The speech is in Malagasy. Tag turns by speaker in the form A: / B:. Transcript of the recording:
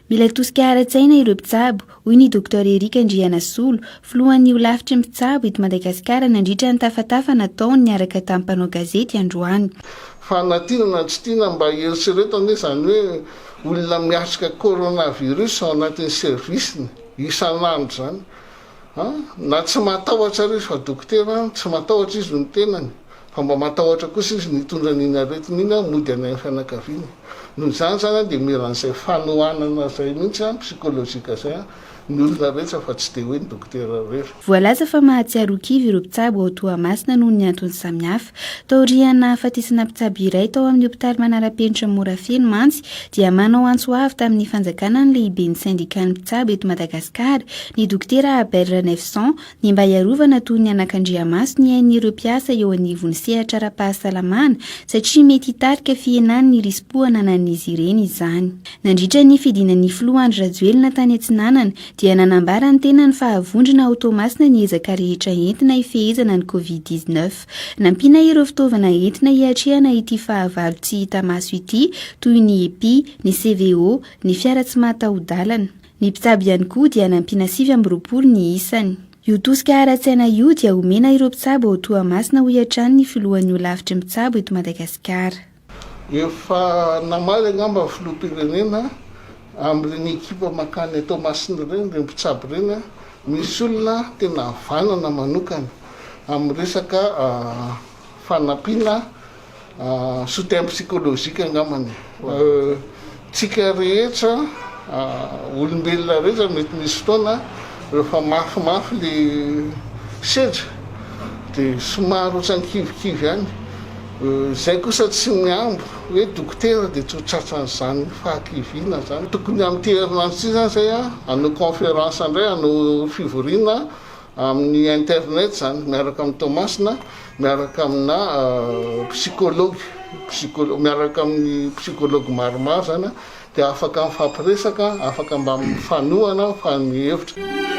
A: Mila tosika ara-tsaina ireo mpitsabo, hoy ny Docteur Eric Andrianasolo, filohan'ny holafitry ny mpitsabo eto Madagasikara nandritra ny tafatafa nataony niaraka tamin'ny mpanao gazety androany.
B: Fa na tiana na tsy tiana mba eritrereto anie izany hoe olona miatrika coronavirus ao anatin'ny service-ny isan'andro izany an! Na tsy matahotra ary izy fa dokotera tsy matahotra izy ny tenany fa mba matahotra kosa izy ny hitondra an'iny aretina iny an mody any amin'ny fianakaviany. Noho izany izany an dia mila an'izay fanohanana izay mihitsy an, psychologique izay an, ny olona rehetra fa tsy dia hoe ny dokotera irery.
A: Voalaza fa mahatsiaro ho kivy ireo mpitsabo ao Toamasina noho ny antony samihafa. Taorian'ny nahafatesana mpitsabo iray tao amin'ny hopitaly manara-penitra Morafeno mantsy dia manao antso avo tamin'ny fanjakana ny lehiben'ny sendikan'ny mpitsabo eto Madagasikara, ny dokotera Abel Ranaivoson, ny mba hiarovana toy ny anakandriamaso ny ain'ireo mpiasa eo anivon'ny sehatra ara-pahasalamana satria mety hitarika fihenan'ny risi-po ananan'izy ireny izany. Nandritra ny fidinan'ny filoha Andry Rajoelina tany Atsinanana dia nanambara ny tenany fa havondrona ao Toamasina ny ezaka rehetra entina hifehezana ny Covid 19. Nampiana ireo fitaovana entina hiatrehana ity fahavalo tsy hita maso ity toy ny epi, ny CVO, ny fiara tsy mahataho-dalana. Ny mpitsabo ihany koa dia nampiana 29 ny isany. Io tosika ara-tsaina io dia omena ireo mpitsabo ao Toamasina hoy hatrany ny filohan'ny holafitry ny mpitsabo eto Madagasikara.
B: Efa namaly angamba ny filoham-pirenena amin'ireny ekipa mankany Toamasina ireny, ireny mpitsabo ireny, misy olona tena havanana manokana amin'ny resaka fanampiana Soutien psychologique angambany e. Tsika rehetra olombelona rehetra mety misy fotoana rehefa mafimafy le sedra de somary ohatran'ny kivikivy ihany. Zay kosa tsy mihambo hoe dokotera de tsy ho tratran'izany fahakiviana zany. Tokony amin'ity herinandro ity zany zay hanao conférence indray, hanao fivoriana Amin'ny internet izany, miaraka amin'i Toamasina, miaraka amina psychologue, psychologue, miaraka amin'ny psychologue maromaro izany dia afaka mifampiresaka, afaka mba mifanohana, mifanome hevitra.